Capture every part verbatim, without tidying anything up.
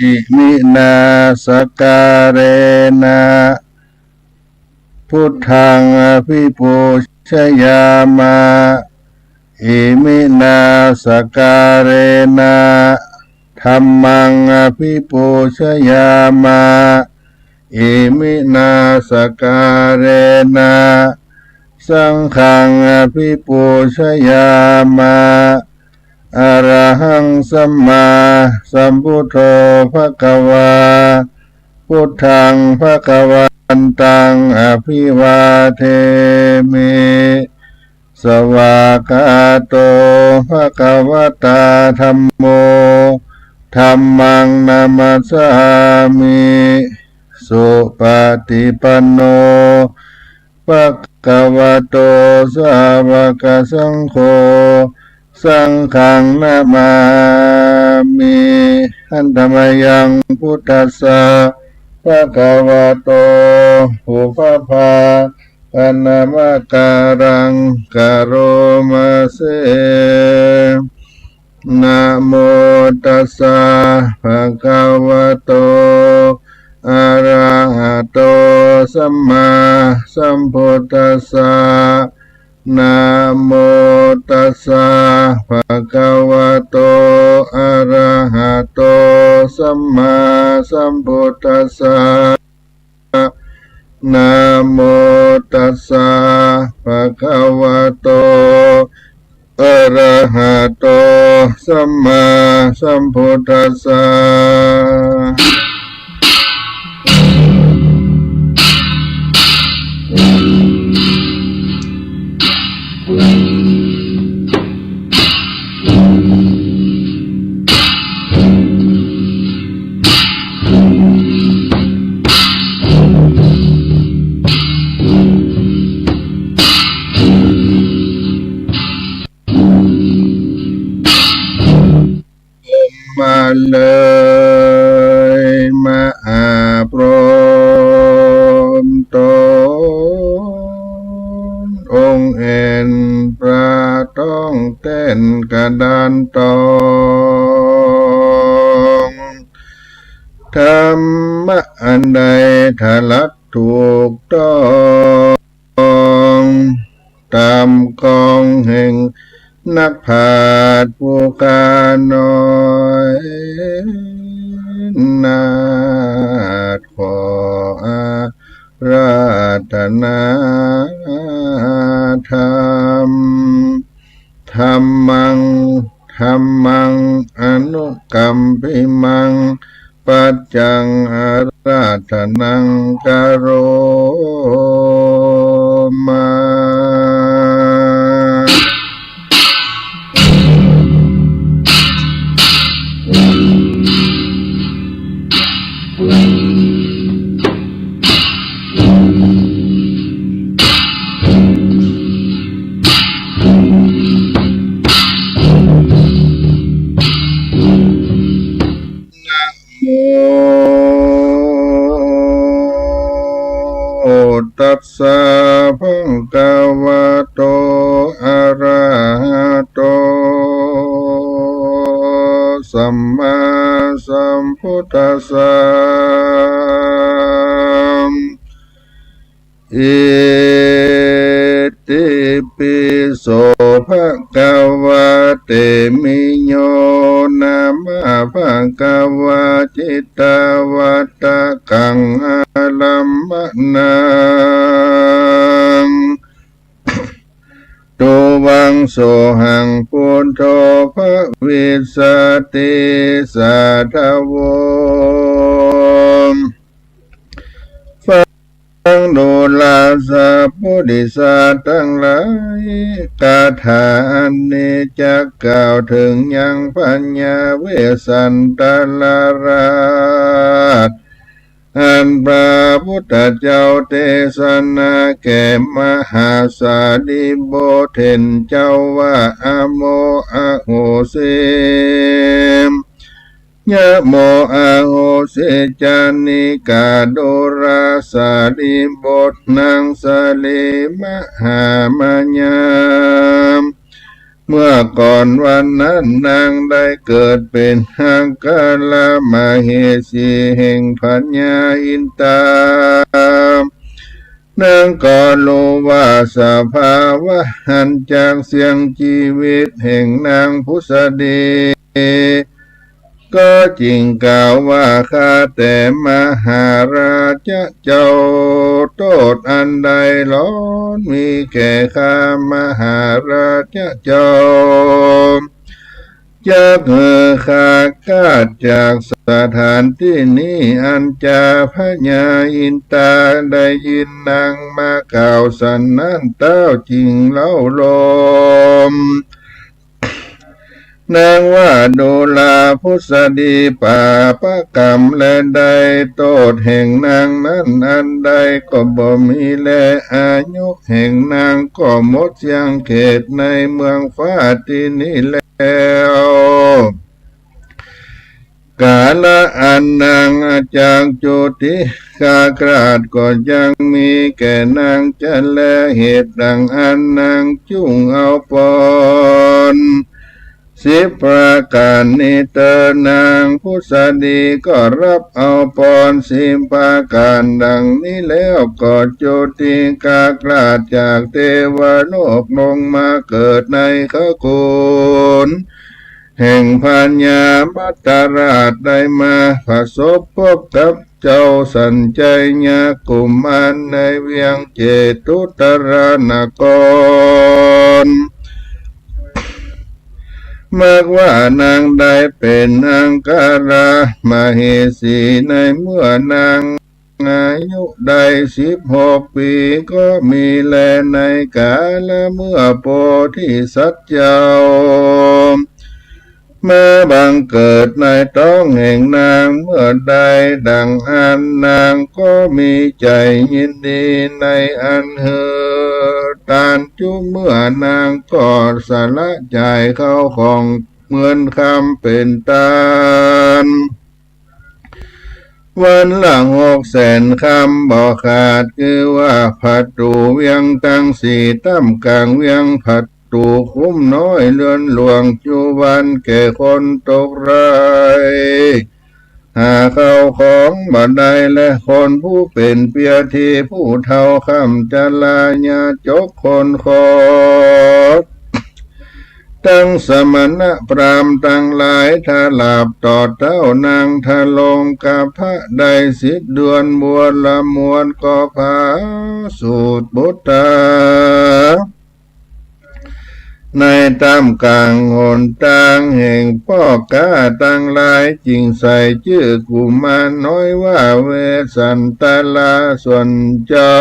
Iminā sakkārena buddhaṃ abhipūjayāma. Iminā sakkārena dhammaṃ abhipūjayāma. Iminā sakkārena saṅghaṃ abhipūjayāma. Arahaṃ sammāsambuddho bhagavā, buddhaṃ bhagavantaṃ abhivādemi. Svākkhāto bhagavatā dhammo, dhammaṃ namassāmi. Supaṭipanno bhagavato sāvakasaṅgho, saṅghaṃ namāmi. Handa mayaṃ buddhassa bhagavato pubbabhāganamakāraṃ karoma se. Namo tassa bhagavato arahato sammāsambuddhassa. Namo tassa bhagavato arahato sammāsambuddhassa. Namo tassa bhagavato arahato sammāsambuddhassa. ธรรมะอันใดถลัดถูกต้อง ต๋ามกองแห่งนักปราชญ์ผู้ข้าน้อยนาถขออาราธนาธรรม ธัมมัง ธัมมัง อนุกัมปิมัง ปัจจัง อาราธนัง กะโรมา นะโม ตัสสะ ภะคะวะโต อะระหะโต สัมมาสัมพุทธัสสะ อิติปิโส ภะคะวะ เตมิโย นะมะ ภะคะวะ จิตตะวัตตะกัง อารัมมะนัง ตุวัง โสหัง พุทโธ ภะวิสสะติ สาธะโว ฟังดูราสัพพุริสะตังหลาย คาถาอันนี้จักกล่าวเถิงยังพญาเวสสันตะราช อันพระพุทธเจ้าเตสนาแก่มหาสารีบุตรเถรเจ้าว่า อะโม อะโหสิ ยะโม อะโหสิ จานิกา ดูรา สารีบุตร นางสาลีมหามายา เมื่อก่อนวันนั้นนางได้เกิดเป๋นอัคคมเหสีแห่งพญาอินทา นางก็ฮู้ว่าสภาวะอันจักเสี่ยงจีวิตแห่งนางผุสดี ก็จึงกล่าวว่า ข้าแต่มหาราชเจ้า โต้ษอันใดหลอนมีแก่ข้ามหาราชเจ้า จักหื้อข้าคลาดจากสถานตี้นี้ อันจาพญาอินทาได้ยินนางมากล่าวสันนั้น เต้าจึงเล้าโลม นางว่า ดูราผุสดี บาปกรรมแลใด โต้ษแห่งนางนั้นอันใดก็บ่มีแล อายุแห่งนางก็หมดเสี้ยงเขตในเมืองฟ้าตี้นี้แล้ว กาละอันนางจักจุติคลาดก็ยังมีแก่นางจะแล เหตุดังอั้นนางจุ่งเอาปอน สิบประก๋านนี้เต๊อะ นางผุสดีก็ฮับเอาปอนสิบประก๋านดังนี้แล้ว ก็จุติคลาดจากเตวโลกลงมาเกิดในขกุลแห่งพญามัตตราช ได้มาผสมพบกับ เจ้าสัญชัยยะกุมารในเวียงเจตุตรานคร มักว่านางได้เป๋นอัคคมเหสีในเมื่อนางอายุได้สิบหกปี๋ ก็มีแล ในกาละเมื่อโพธิสัตว์เจ้า มาบังเกิดในต๊องแห่งนางเมื่อใด ดังอั้นนางก็มีใจ๋ยินดีในอันหื้อตานจุ เมื่อนางก็สละจ่ายข้าวของเงินคำเป๋นตาน วันละหกแสนคำบ่ขาด คือว่าประตู๋เวียงตังสี่ ต้ามก๋างเวียงประตู๋ คุ้มน้อยเรือนหลวง จุวันแก่คนตกไร้ หาเข้าของบ่ได้ และคนผู้เป๋นเปียทีผู้เฒ่าคร่ำจรา ยาจกคนขอ ตังสมณะพราหมณ์ตังหลาย ถลาบต่อเต้านางทรง กาพะได้สิทธิ์ดวนบัวละมวล ก็ผาสูตรปุตตา ในต้ามก๋างหนตางแห่งป้อก๊าตังหลาย จึงใส่จื้อกุมารน้อยว่าเวสสันตรา ส่วนเจ้า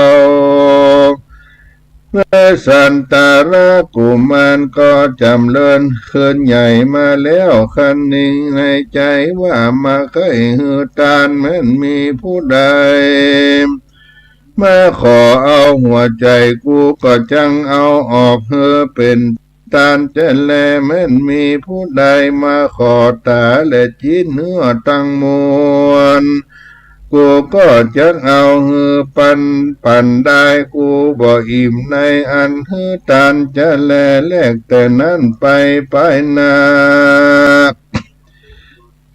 เวสสันตรากุมารก็จ๋ำเริญเคินใหญ่มาแล้วครั้นนิงในใจ๋ว่า บ่ใค่หื้อตานแม้นมีผู้ใด มาขอเอาหัวใจ๋กู ก็จักเอาออกหื้อเป๋นตานแต๊แล แม้นมีผู้ใดมาขอต๋าและจิ๊นเหื้อตังมวล กูก็จักเอาหื้อปันปันดาย กูบ่อิ่มในอันหื้อตานแต๊แล แลกแต่นั้นไป ไปหน้า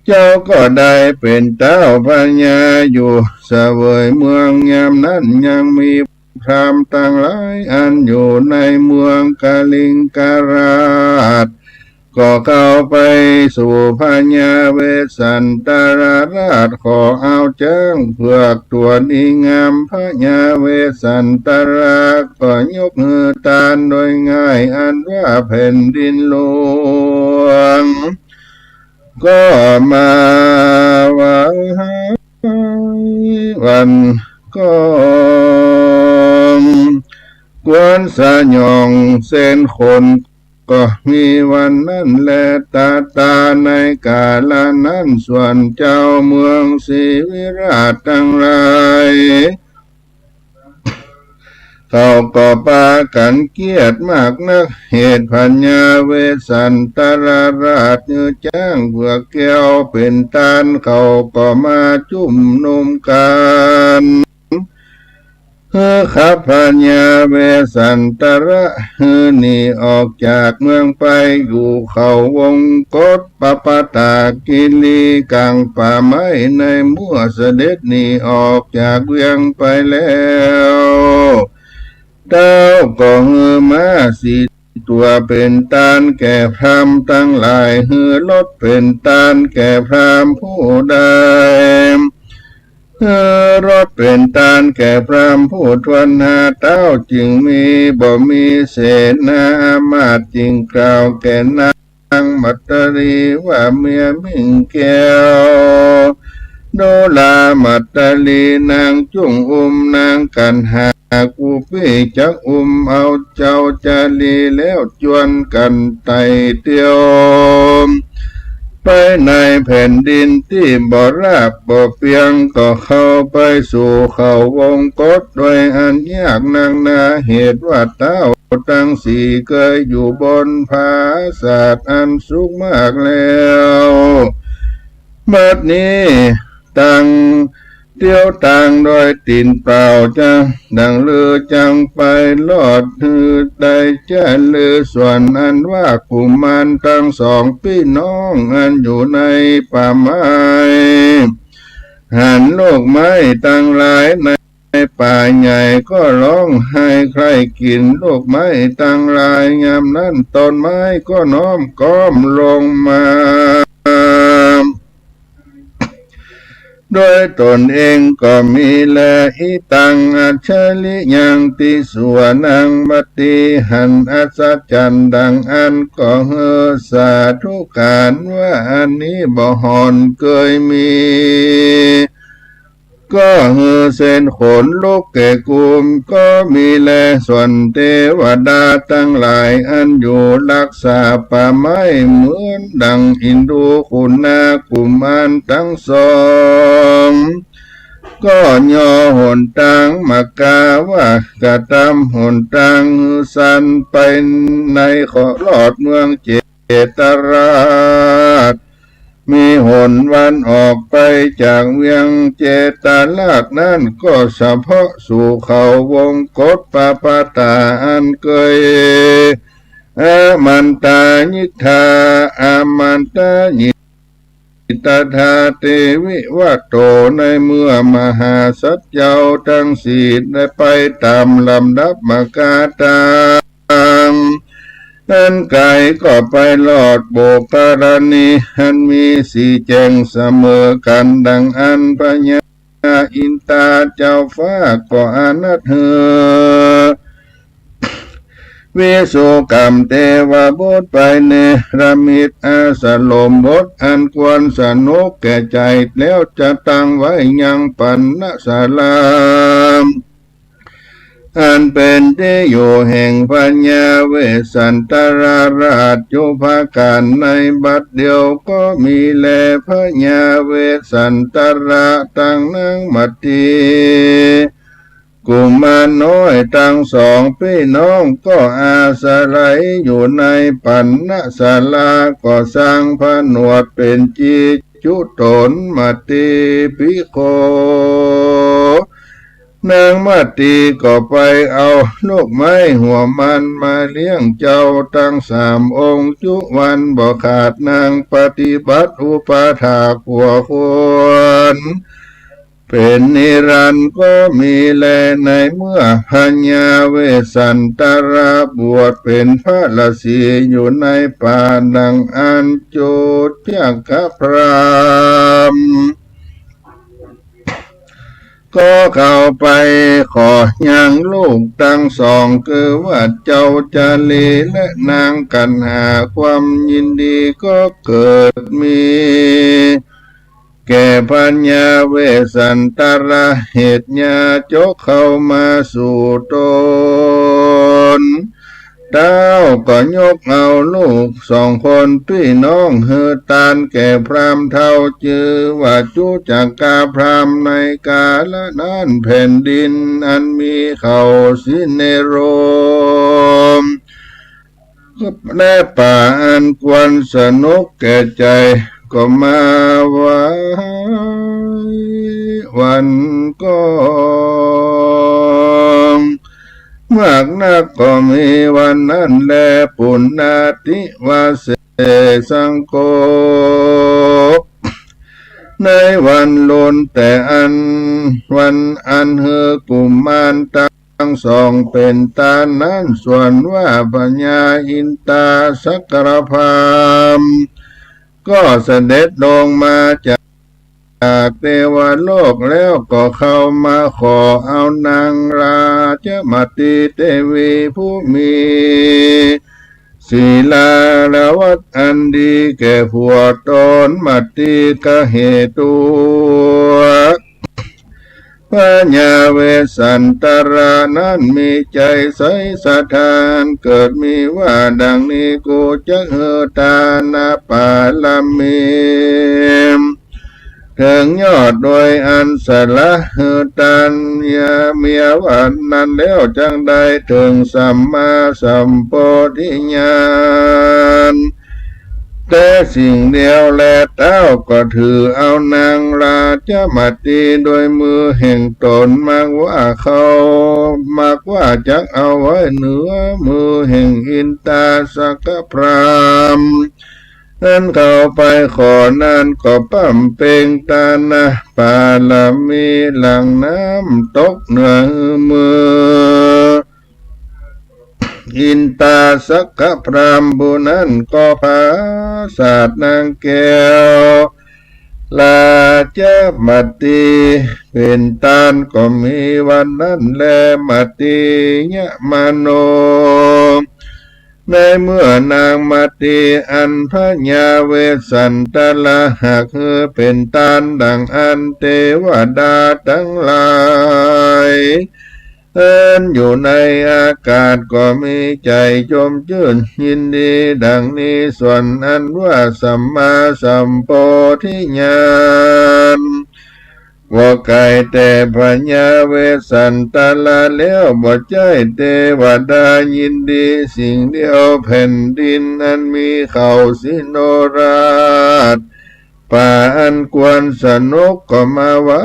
เจ้าก็ได้เป๋นเต๊าพญาอยู่เสวยเมือง ยามนั้นยังมีพราหมณ์ตังหลายอันอยู่ในเมืองกลิงกราช ก็เข้าไปสู่พญาเวสสันตรราช ขอเอาจ๊างเผือกตั๋วดีงาม พญาเวสสันตราก็ยกหื้อตานโดยง่าย อันว่าแผ่นดินหลวง ก็มาไหว้วันก้อง ควรสยองเส้นขน ก็มีวันนั้นแล ตาตาในกาละนั้น ส่วนเจ้าเมืองศรีวิราชตังหลาย เขาก็ปากั๋นเกลียดมากนัก เหตุพญาเวสสันตรราชหื้อจ๊างเผือกแก้วเป๋นตาน เขาก็มาจุมนุมกั๋น หื้อขับพญาเวสสันตระหื้อหนีออกจากเมืองไป อยู่เขาวงกต ปปตากิรี ก๋างป่าไม้ใน เมื่อเสด็จหนีออกจากเวียงไปแล้ว เต้าก็หื้อม้าสี่ตั๋วเป๋นตานแก่พราหมณ์ตังหลาย หื้อรถเป๋นตานแก่พราหมณ์ผู้ใด หื้อรถเป๋นตานแก่พราหมณ์ผู้ถ้วนห้าเต้าจึงมี บ่มีเสนาอามาตย์จึงกล่าวแก่นางมัตตลีว่า เมียมิ่งแก้ว ดูรามัตตลี นางจุ่งอุ้มนางกัณหา กู้ปี้จักอุ้มเอาเจ้าจารีแล้ว จวนกั๋นไต่เตียว ไปในแผ่นดินตี้บ่ราบบ่เปียง ก็เข้าไปสู่เขาวงกต โดยอันยากนักหนา เหตุว่าเต้าตังสี่เกยอยู่บนผาสาทอันสูงมากแล้ว บัดนี้ตัง เตียวตางโดยตี๋นเปล่าจะดั่งลือ จักไปรอดหื้อได้จะลือ ส่วนอันว่ากุมารตังสองปี้น้องอันอยู่ในป่าไม้ หันลูกไม้ตังหลายในป่าใหญ่ก็ฮ้องไห้ใคร่กิ๋นลูกไม้ตังหลาย ยามนั้นต้นไม้ก็น้อมก้อมลงมา โดยต๋นเองก็มีแล อิตังอัจฉริยังติสวานัง บัดนี้หันอัศจรรย์ดั่งอั้น ก็หื้อสาธุการว่าอันนี้บ่ห่อนเกยมี ก็หื้อเส้นขนลุกแก่กู ก็มีแล ส่วนเตวดาตังหลายอันอยู่รักษาป่าไม้ เหมือนดั่งอินดูขุนากุมารตังสอง ก็ย่อหนตางมากาว่า กระตำหนตางหื้อสั้นไปในขอรอดเมืองเจตราช มีหนวันออกไปจากเวียงเจตราชนั้น ก็เฉพาะสู่เขาวงกต ปปตาอันเกย อมันตายิทธา อมันตายิ ตถาเต วิวัตโต ในเมื่อมหาสัตว์เจ้าตังสี่ได้ไปต๋ามลำดับมาก๋าตัง อันใก๋ก็ไปรอดปุคคลณี อันมีสีแจ้งเสมอกั๋น ดังอันพญาอินทาเจ้าฟ้าก็อานัตหื้อ วิสุกัมเตวบุตรไปเนรมิตอาสรมบทอันควรสนุกแก่ใจ๋ แล้วจะตั้งไว้ยังปัณณศาลา อันเป๋นตี้อยู่แห่งพญาเวสสันตราราช จุ๊บก๋านในบัดเดี่ยวก็มีแล พญาเวสสันตราตังนางมัตตี กุมารน้อยตังสองปี้น้องก็อาศัยอยู่ในปัณณศาลา ก็สร้างผนวดเป๋นตี้จุต๋นมัตตีภิกขุ นางมัตตีก็ไปเอาลูกไม้หัวมันมาเลี้ยงเจ้าตังสามองค์ จุวันบ่ขาดนางปฏิบัติอุปถากหัวควร เป๋นนิรันดร์ก็มีแล ในเมื่อพญาเวสสันตราบวชเป๋นพระฤๅษีอยู่ในป่าดังอั้น จุจักกะพราหมณ์ก็เข้าไปขอยังลูกตังสอง คือว่าเจ้าจาลีและนางกัณหา ความยินดีก็เกิดมี แก่พญาเวสสันตรา เหตุญาจกเข้ามาสู่ต๋น เต้าก็ยกเอาลูกสองคนปี้น้องหื้อตานแก่พราหมณ์เฒ่า จื้อว่าจุจักกะพราหมณ์ ในกาละนั้นแผ่นดินอันมีเขาสิเนโรม และป่าอันควรสนุกแก่ใจ๋ ก็มาไหว้วันกองมากนัก ก็มีวันนั้นแล ปุณณาทิวาเสสังโฆ ในวันลุนแต่อัน วันอันหื้อกุมารตัง ทั้งสองเป๋นตานนั้น ส่วนว่าพญาอินทาสักกะพราหมณ์ก็เสด็จลงมาจากเตวโลกแล้ว ก็เข้ามาขอเอานางราชมัตตีเตวีผู้มี ศีลาวัตรอันดีแก่ผัวต๋น มัตตีกะเหตุ พญาเวสสันตรานั้นมีใจ๋ใสศรัทธาอันเกิดมีว่าดังนี้ กูจักหื้อตานปารมี เถิงยอดโดยอันสละหื้อตานเมียวันนั้นแล้ว จักได้เถิงสัมมาสัมโพธิญาณ แต่สิ่งเดียวแล เต้าก็ถือเอานางราชมัตตีโดยมือแห่งต๋น มากว่าเขา มากว่าจักเอาไว้เหนือมือแห่งอินทาสักกะพราหมณ์ อันเข้าไปขอนั้น ก็บำเพ็งตานปารมีหลั่งน้ำตกเหนือมือ อินทาสักกะพราหมณ์ผู้นั้นก็ผาสาทนางแก้วราชมัตตีเป๋นตาน ก็มีวันนั้นแล มัตตียมโน ในเมื่อนางมัตตีอันพญาเวสสันตราหากหื้อเป๋นตานดังอั้น เตวดาตังหลาย อันอยู่ในอากาศก็มีใจ๋จมจื้นยินดีดังนี้ ส่วนอันว่าสัมมาสัมโพธิญาณ บ่ใก่แต่พญาเวสสันตราแล้ว บ่ใจ้เตวดายินดีสิ่งเดียว แผ่นดินอันมีเขาสิโนราช ป่าอันควรสนุกก็มาไหว้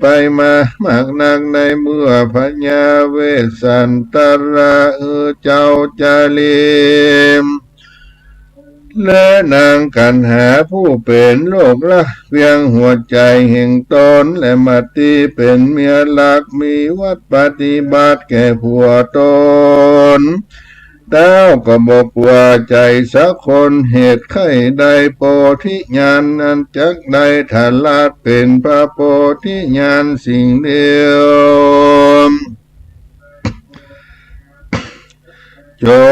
ไปมามากนัก ในเมื่อพญาเวสสันตราเออเจ้าจาลี และนางกัณหาผู้เป๋นลูกรักเพียงหัวใจ๋แห่งต๋น และมัตตีเป๋นเมียรัก มีวัตรปฏิบัติแก่ผัวต๋น เต้าก็บ่กั๋วใจ๋สักคน เหตุใค่ได้โพธิญาณ อันจักได้ทะลัดเป๋นพระโพธิญาณสิ่งเดียว จุ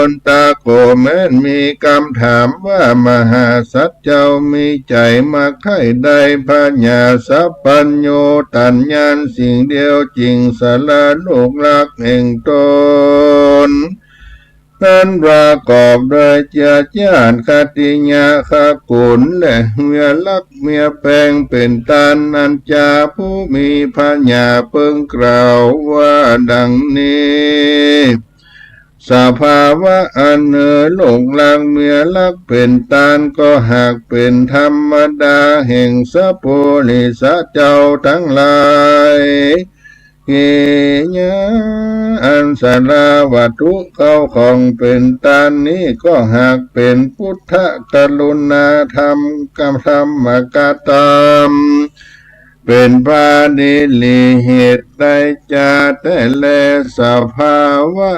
นตะโกแม้นมีกำถามว่า มหาสัตว์เจ้ามีใจ๋มักใค่ได้พญาสัพพัญญูตัณญาณสิ่งเดียว จึงสละลูกรักแห่งต๋น อันประกอบด้วยเจื้อจ้านขัตติยะคกุล และเมียรักเมียแปงเป๋นต้าน อันจาผู้มีพญาเปิงกล่าวว่าดังนี้ สภาวะอันหื้อลูกรักเมียรักเป๋นต้าน ก็หากเป๋นธรรมดาแห่งสัปปุริสะเจ้าตังหลาย กิริยาอันสละวัตถุเข้าของเป๋นต้านนี้ ก็หากเป๋นปุทธกรุณาธรรม กรรมธรรมกะตำ เป๋นพาณิริเหตุได้จาแต๊แล สภาวะ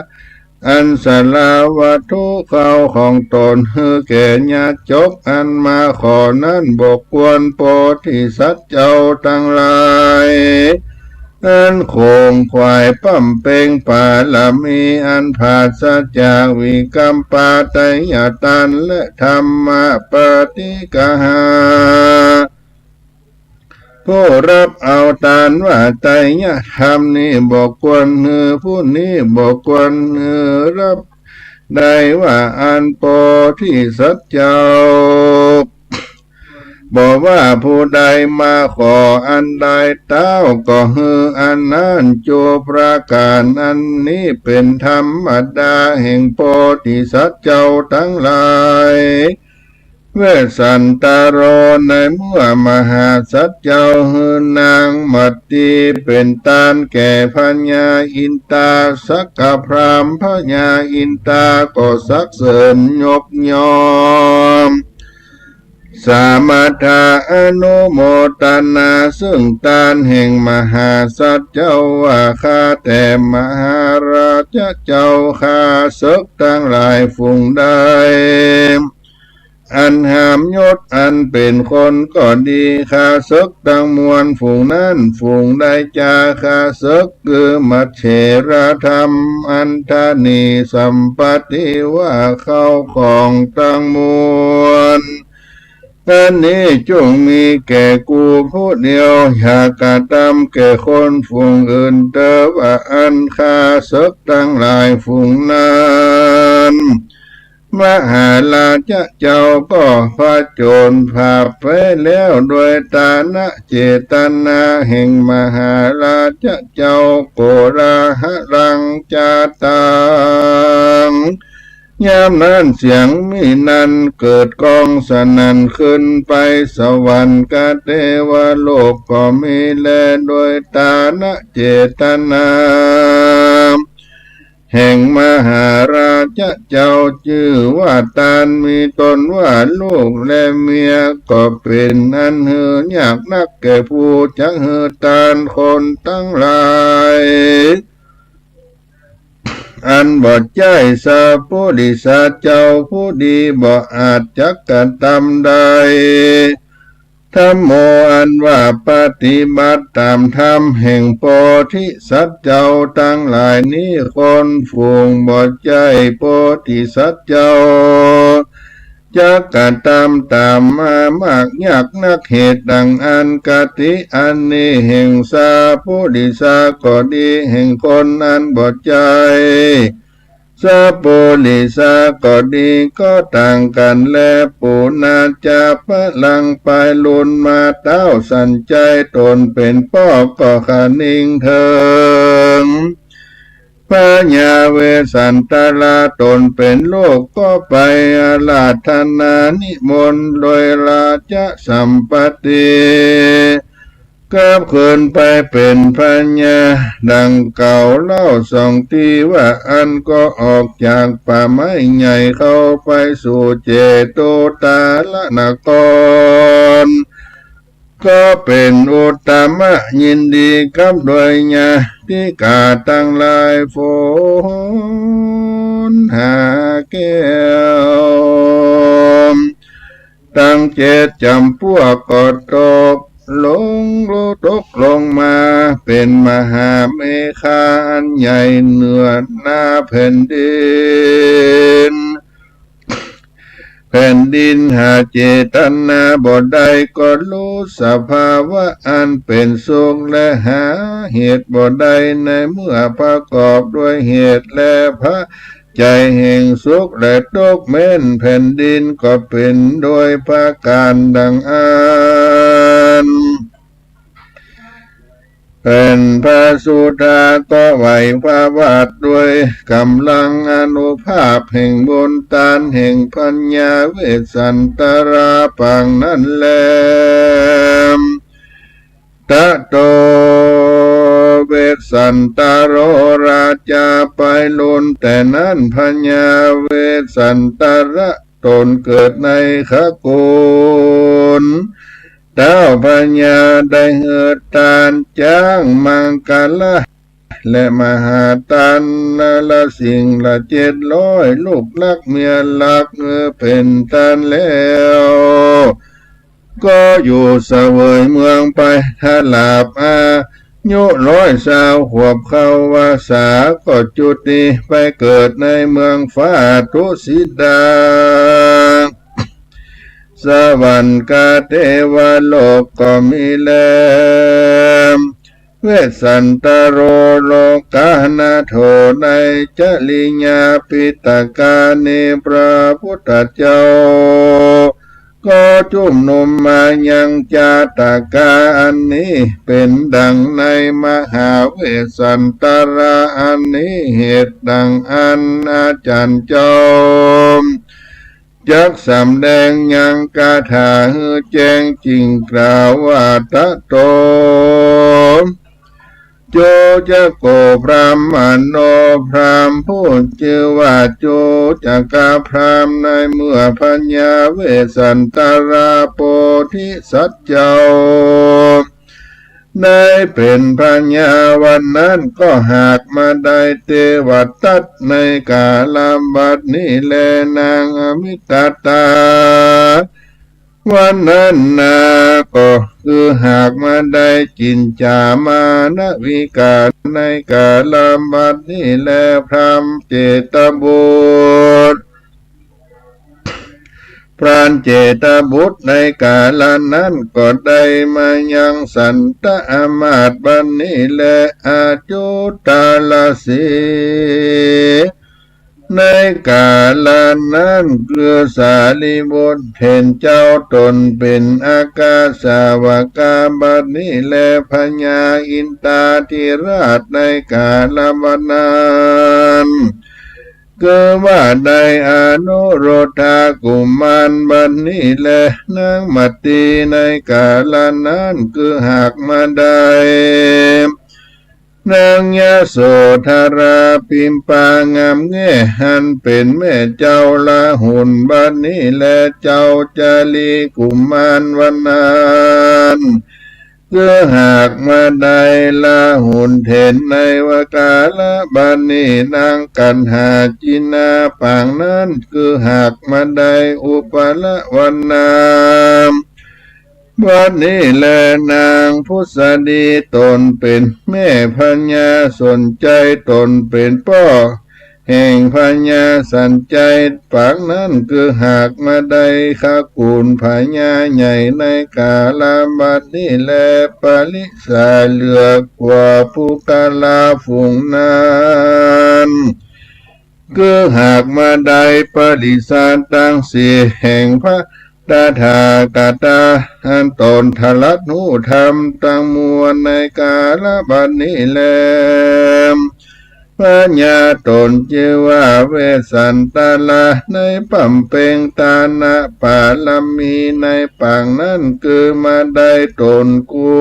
อันสละวัตถุเข้าของต๋นหื้อแก่ญาติโยกอันมาขอนั้น บ่ควรโพธิสัตว์เจ้าตังหลาย อันขงขวายปำเป็งปารมีอันผาศจากวิกัมปะไตยตาน และธรรมปฏิกหา ผู้ฮับเอาตานว่าไตรยธรรมนี้บ่ควรหื้อ ผู้นี้บ่ควรหื้อฮับได้ว่าอั้น โพธิสัตว์เจ้า บ่ว่าผู้ใดมาขออันใด เต้าก็หื้ออันนั้น จุประก๋าน อันนี้เป๋นธรรมดาแห่งโพธิสัตว์เจ้าตังหลาย เวสสันตโร ในเมื่อมหาสัตว์เจ้าหื้อนางมัตตีเป๋นต้านแก่พญาอินตา สักกพราหมณ์พญาอินตาก็สรรเสริญยกย่อง สามัคคาอนุโมทนา ซึ่งต้านแห่งมหาสัตว์เจ้าว่า ข้าแต่มหาราชเจ้า ข้าเสิกตังหลายฝูงใด อันหามยศอันเป๋นคนก็ดี ข้าเสิกตังมวลฝูงนั้น ฝูงใดจาข้าเสิก คือมัจเฉรธรรม อัฏฐานิ สัมปัตติ ว่าเข้าของตังมวล อันนี้จุ่งมีแก่กูผู้เดียว อย่ากระตำแก่คนฝูงอื่นเตอ ว่าอั้น ข้าเสิกตังหลายฝูงนั้น มหาราชเจ้าก็ผจญภัพไปแล้ว โดยตานะเจตนาแห่งมหาราชเจ้า โกลาหะลังจาตัง ยามนั้นเสียงมีนั้นเกิดก้องสนั่นขึ้นไป สวรรคเทวโลกก็มีแล โดยตานะเจตนา แห่งมหาราชเจ้า จื้อว่าต้าน มีต๋นว่าลูกและเมีย ก็เป๋นอันหื้อยากนักแก่ผู้จักหื้อต้านคนตังหลาย อันบ่ใจ้สัปปุริสะเจ้าผู้ดี บ่อาจจักกระตำได้ ธัมโม อันว่าปฏิบัติต๋ามธรรมแห่งโพธิสัตว์เจ้าตังหลายนี้ คนฝูงบ่ใจ้โพธิสัตว์เจ้า จักกระตำต๋ามมามากยากนัก เหตุดังอั้น คติอันนี้แห่งสัปปุริสะก็ดี แห่งคนอันบ่ใจ้ สัปปุริสะก็ดี ก็ต่างกั๋นแล ปุณาจะปะลัง ไปลุนมา เต้าสันใจ๊ต๋นเป๋นป้อก็คะนิงเถิง พญาเวสสันตราต๋นเป๋นลูก ก็ไปอาราธนานิมนต์โดยราชสัมปัตติ พ กลับคืนไปเป๋นพญาดังเก่าเล่า ส่องตี้ว่าอั้นก็ออกจากป่าไม้ใหญ่เข้าไปสู่เจตุตารนคร ก็เป๋นอุตตมะยินดีกับด้วยญาติกาตังหลายฝูง หาแก้วตังเจ็ดจ๋ำปวกก็ตกลง ตกลงมาเป๋นมหาเมฆาอันใหญ่เหนือหน้าแผ่นดิน แผ่นดินหาเจตนาบ่ได้ ก็ฮู้สภาวะอันเป๋นสุข และหาเหตุบ่ได้ ในเมื่อประกอบด้วยเหตุ และพอใจ๋แห่งสุข และตกแม่นแผ่นดิน ก็เป๋นโดยประก๋านดังอั้น แผ่นพระสุธาก็ไหวพระบาทด้วยก๋ำลังอานุภาพแห่งบุญตานแห่งพญาเวสสันตราปางนั้นแล ตะโต เวสสันตโร ราจาไปลุน แต่นั้นพญาเวสสันตระ ตนเกิดในขกูล เต้าพญาได้หื้อตานจ๊างมังคละ และมหาตานนรสิงห์ละเจ็ดร้อย ลูกหลักเมียหลักหื้อเป๋นตานแล้ว ก็อยู่เสวยเมืองไปตลอดอายุร้อยซาวขวบ เข้าวัสสาก็จุติไปเกิดในเมืองฟ้าทุสิตา สวรรค์กับเตวโลกก็มีแล เวสสันตโร โลกานาโถ ในจริยาปิฎกานี้ พระพุทธเจ้าก็จุมนุมมายังจาตกาอันนี้ เป๋นดังในมหาเวสสันตราอันนี้ เหตุดังอั้นอาจ๋ารย์เจ้า จักสำแดงยังคาถาหื้อแจ้งจึ่งกล่าวว่า ตะโต จุจโก พราหมโณ พราหมณ์ผู้จื้อว่าจุจกพราหมณ์ ในเมื่อพญาเวสสันตราโพธิสัตว์เจ้า ได้เป๋นพญาวันนั้น ก็หากมาได้เตวทัตในก๋าลบัดนี้แล นางอมิตตา วันนั้นนา ก็คือหากมาได้จินจามานวิกา ในก๋าลบัดนี้แล พราหมณ์เจตบุตร พราหมณ์เจตบุตรในก๋าลนั้นก็ได้มายังสันตะอมาตย์บัดนี้แล อาจุตาลสี ในก๋าลนั้นคือสารีบุตรเห็นเจ้าตนเป๋นอัคคสาวกาบัดนี้แล พญาอินทาธิราชในก๋าลบัดนั้น คือว่าได้อนุรุทธากุมารบัดนี้แล นางมัตตีในก๋าลนั้น คือหากมาได้ นางยโสธราปิมปางามแง่ อันเป๋นแม่เจ้าราหุลบัดนี้แล เจ้าจาลีกุมารวันนั้น คือหากมาได้ราหุลเห็นในวกาละบัดนี้ นางกันหาจินาปางนั้น คือหากมาได้อุปละวันนาบัดนี้แล นางพุสดีตนเป๋นแม่พญา สนใจตนเป๋นป้อ แห่งพญาสันชัยปางนั้น คือหากมาได้ขกูลพญาใหญ่ในก๋าลบัดนี้แล ปริสาเหลือกว่าปุคคลาฝูงนั้น คือหากมาได้ปริสาตังสี่แห่งพระ ตถาคตา อันตนตรัสฮู้ธรรมตังมวลในก๋าลบัดนี้แล พญาตนจื้อว่าเวสสันตรา ได้บำเพ็งทานบารมีในปางนั้น คือมาได้ตนกุ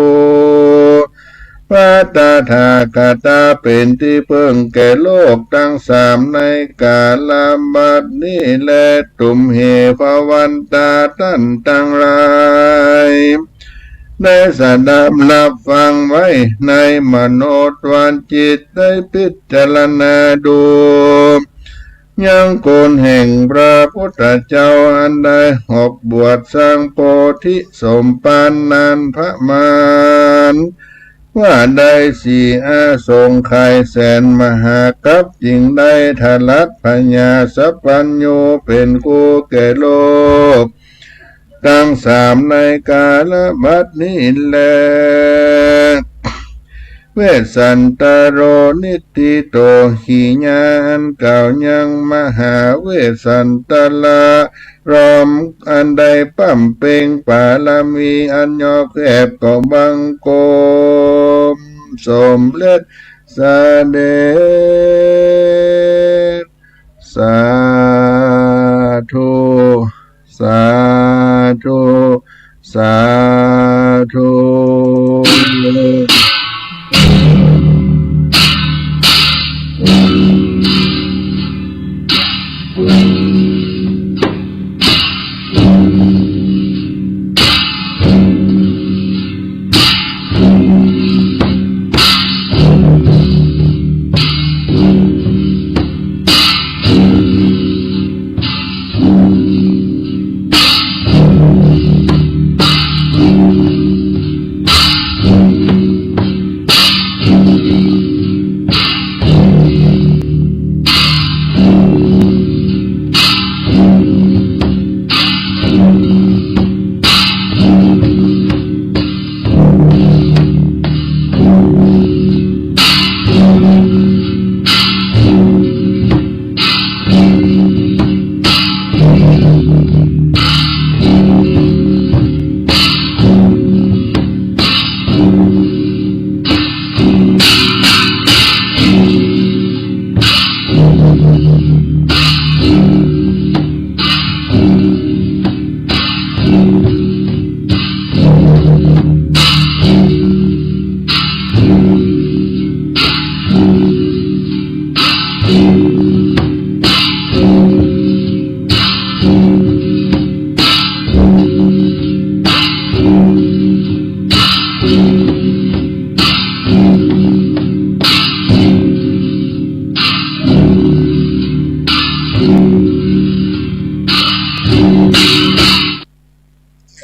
พระตถาคตาเป๋นตี้เปิ้งแก่โลกตังสามในก๋าละบัดนี้แล ตุมเห ภวันตา ต้านตังหลาย ได้สดับฮับฟังไว้ในมโนทวารจิต ได้พิจารณาดู ยังกู๋นแห่งพระพุทธเจ้าอันได้ออกบวชสร้างโพธิสมภารนานประมาณ ว่าได้สี่อสงไขยแสนมหากัป จึงได้ถลัดพญาสัพพัญญูเป๋นครูแก่โลก ตังสามในก๋าละบัดนี้แล เวสสันตโร นิฏฐิโต กิริยาอันกล่าวยังมหาเวสสันตระ รอมอันได้บำเพ็งปารมีอันยอกแยบ ก็บังคมสมเร็จเสด็จ สาธุ สาธุ สาธุ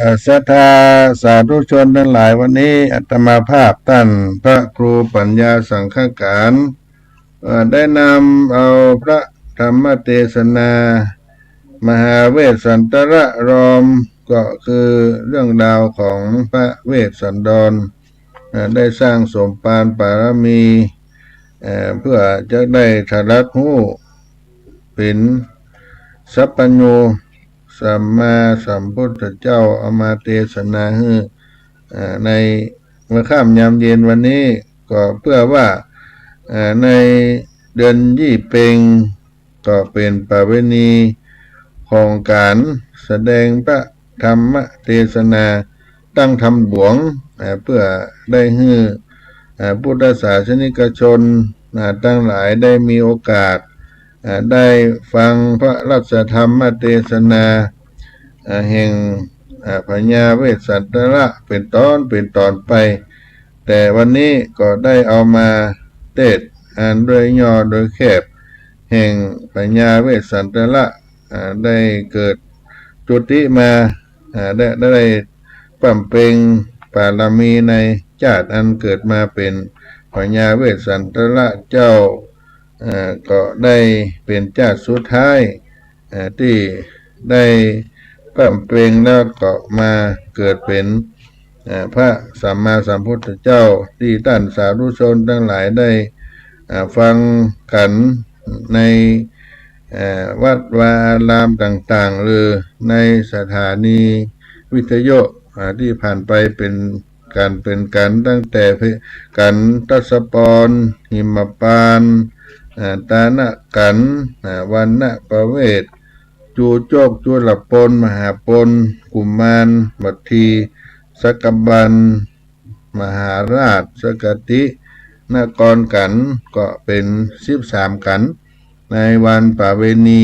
อ่า ศรัทธาสาธุชนตังหลาย วันนี้อาตมาภาพต้านพระครูปัญญาสังฆการ เอ่อ ได้นำเอาพระธรรมเตสนา มหาเวสสันตระรอม ก็คือเรื่องราวของพระเวสสันดร เอ่อ ได้สร้างสมภารปารมี เอ่อ เพื่อจะได้ถลัดฮู้เป๋นสัพพัญญูสัมมาสัมพุทธเจ้า เอามาเตสนาหื้อ เอ่อ ในเมื่อค่ำยามเย็นวันนี้ ก็เพื่อว่า เอ่อ ในเดือนยี่เป็ง ก็เป๋นประเวณีของก๋านแสดงพระธรรมเตสนา ตั้งธรรมหลวง เอ่อ เพื่อได้หื้อ เอ่อ พุทธศาสนิกชน อ่า ตังหลายได้มีโอกาส อ่า ได้ฟังพระราชธรรมเตสนา อ่า แห่ง อ่า พญาเวสสันตระเป๋นต๋อนเป๋นต๋อนไป แต่วันนี้ก็ได้เอามาเตสน์ อ่า โดยย่อโดยแคบ แห่งพญาเวสสันตระ อ่า ได้เกิดจุติมา อ่า ได้ ได้บำเพ็งปารมีในจาติอันเกิดมาเป๋นพญาเวสสันตระเจ้า เอ่อ ก็ได้เป๋นจาติสุดท้าย เอ่อ ตี้ได้บำเพ็งแล้วก็มาเกิดเป๋น เอ่อ พระสัมมาสัมพุทธเจ้า ตี้ต้านสาธุชนตังหลายได้ อ่า ฟังกั๋นใน เอ่อ วัดวาอารามต่างๆ หรือในสถานีวิทยุ อ่า ตี้ผ่านไปเป๋น กั๋นเป๋นกั๋น ตั้งแต่เพ กั๋นทศพร หิมพานต์ อ่า ตานกั๋น อ่า วัณณประเวส จูโจก จุลปน มหาปน กุมาร วัตถี สักบัน มหาราชกฤตินครกัณฑ์ ก็เป๋นสิบสามกัณฑ์ ในวันประเวณี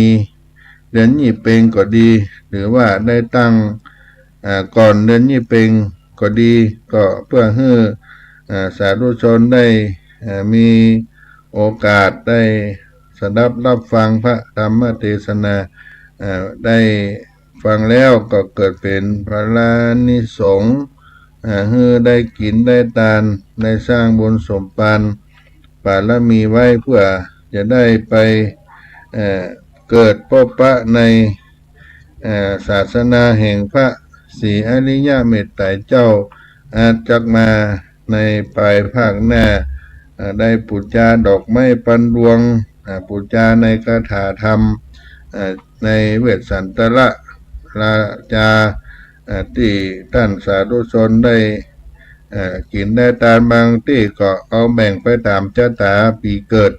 เดือนยี่เป็งก็ดี หรือว่าได้ตั้ง อ่า ก่อนเดือนยี่เป็งก็ดี ก็เปื้อหื้อ อ่า สาธุชนได้ อ่า มีโอกาสได้สดับรับฟังพระธรรมเตสนา อ่า ได้ฟังแล้วก็เกิดเป๋นพลานิสงส์ อ่า หื้อได้กิ๋นได้ตาน ได้สร้างบุญสมภารบารมีไว้ เปื้อจะได้ไป เอ่อ เกิดปบปะใน เอ่อ ศาสนาแห่งพระศรีอริยะเมตไตรเจ้า อาจจักมาในปายภาคหน้า เอ่อ ได้ปู๋จาดอกไม้ปันดวง อ่า ปู๋จาในคาถาธรรม อ่า ในเวสสันตระราจา อ่า ตี้ต้านสาธุชนได้ อ่า กิ๋นได้ตาน บางตี้ก็เอาแบ่งไปต๋ามจะต๋าปี๋เกิด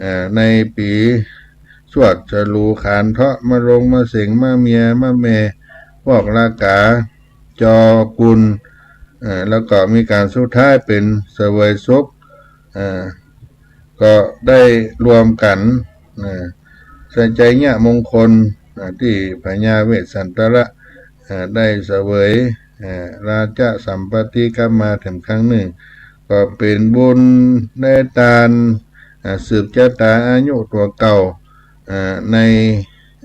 อ่า ในปี๋ ชวดฉลู๋ขานเถาะ มะโรงมะเสง มะเมียมะแม่ พวกลากา จอกุล เอ่อ แล้วก็มีก๋านสุดท้ายเป๋นเสวยสุข เอ่อ ก็ได้รวมกั๋น เอ่อ สัจจยมงคล เอ่อ ตี้พญาเวสสันตระ เอ่อ ได้เสวย เอ่อ ราชสัมปัตติกลับมาแถมครั้งนึ่ง ก็เป๋นบุญได้ตาน อ่า สืบจะต๋าอายุตั๋วเก่า อ่า ใน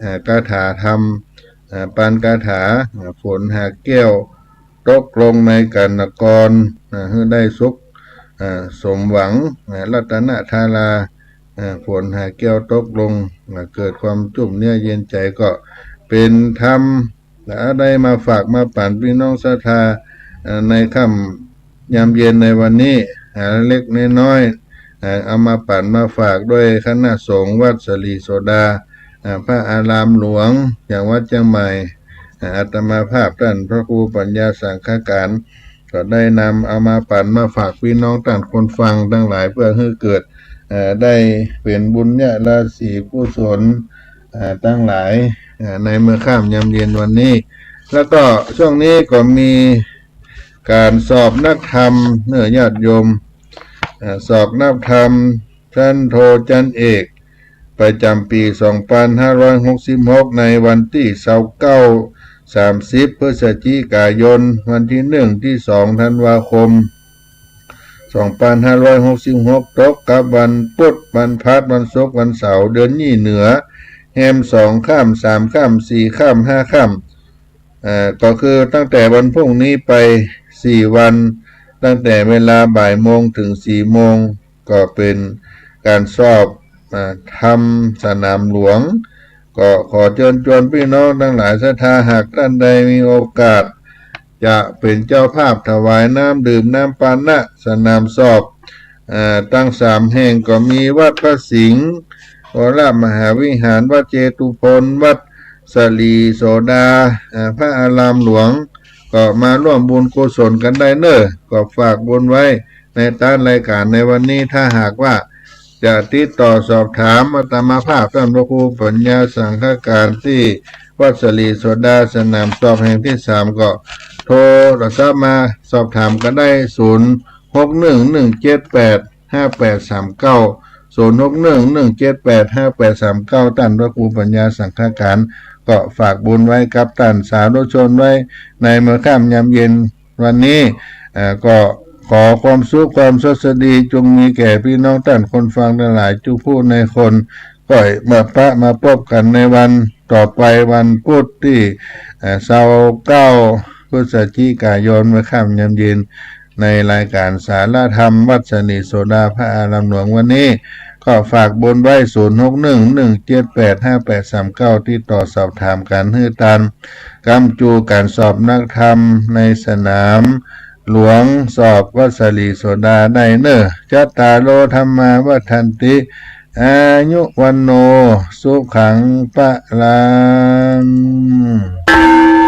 อ่า คาถาธรรม อ่า ปันคาถา อ่า ฝนหาแก้วตกลงในกนคร อ่า หื้อได้สุข อ่า สมหวัง อ่า รัตนธารา อ่า ฝนหาแก้วตกลง อ่า เกิดความจุ่มเนื้อเย็นใจ๋ ก็เป๋นธรรม และได้มาฝากมาปั๋นปี้น้องศรัทธา เอ่อ ในค่ำยามเย็นในวันนี้ อ่า เล็กๆน้อยๆ อ่า เอามาปั๋นมาฝากด้วยคณะสงฆ์วัดสะหลีโสดา อ่า พระอารามหลวง อย่างวัดเจียงใหม่ อ่า อาตมาภาพต้านพระครูปัญญาสังฆการ ก็ได้นำเอามาปั๋นมาฝากปี้น้องต้านคนฟังตังหลาย เปื้อหื้อเกิด เอ่อ ได้เป๋นบุญญาราศีกุศล เอ่อ ตังหลาย เอ่อ ในเมื่อค่ำยามเย็นวันนี้ แล้วก็ช่วงนี้ก็มีก๋านสอบนักธรรมเน่อญาติโยม เอ่อ สอบนักธรรมชั้นโทชั้นเอก ประจ๋ำปี๋สองปันห้าร้อยหกสิบหก ในวันตี้ซาวเก้า สามสิบ พฤศจิกายน วันตี้หนึ่งตี้สองธันวาคม สองปันห้าร้อยหกสิบหก ตกกับวันปุ๊ด วันพฤหัส วันศุกร์ วันเสาร์ เดือนยี่เหนือ แฮมสองค่ำ สามค่ำ สี่ค่ำ ห้าค่ำ เอ่อ ก็คือตั้งแต่วันพรุ่งนี้ไปสี่วัน ตั้งแต่เวลาบ่ายโมงเถิงสี่โมง ก็เป๋นก๋านสอบ อ่า ธรรมสนามหลวง ก็ขอเจิญจวนปี้น้องตังหลายศรัทธา หากต้านใดมีโอกาส จะเป๋นเจ้าภาพถวายน้ำดื่มน้ำปานะสนามสอบ เอ่อ ตังสามแห่งก็มีวัดพระสิงห์วรมหาวิหาร วัดเจตุพน วัดสะหลีโสดา เอ่อ พระอารามหลวง ก็มาร่วมบุญกุศลกั๋นได้เน่อ ก็ฝากบุญไว้ในต้านรายก๋านในวันนี้ ถ้าหากว่า จะติดต่อสอบถามอาตมาภาพต้านพระครูปัญญาสังฆการตี้วัดสะหลีโสดาสนามสอบแห่งตี้สาม ก็โทรศัพท์มาสอบถามกั๋นได้ ศูนย์หกหนึ่ง หนึ่งเจ็ดแปด ห้าแปดสามเก้า ศูนย์หกหนึ่ง หนึ่งเจ็ดแปด ห้าแปดสามเก้า ต้านพระครูปัญญาสังฆการ ก็ฝากบุญไว้กับต้านสาธุชนไว้ในเมื่อค่ำยามเย็น วันนี้ เอ่อ ก็ขอความสุขความสวัสดีจงมีแก่ปี้น้องต้านคนฟังตังหลายจุผู้ในคน ก็มาปะมาปบกั๋นในวันต่อไปวันปุ๊ดตี้ เอ่อ ซาวเก้า พฤศจิกายน เมื่อค่ำยามเย็น ในรายก๋านสารธรรมวัดสะหลีโสดาพระอารามหลวงวันนี้ ก็ฝากบุญไว้ ศูนย์หกหนึ่ง หนึ่งเจ็ดแปด ห้าแปดสามเก้า ติดต่อสอบถามกั๋นหื้อตาม ก้ำจูก๋านสอบนักธรรมในสนามหลวงสอบวัดสะหลีโสดาได้เน่อ จัตตาโร ธัมมา วัฑฒันติ อายุ วัณโณ สุขัง พลัง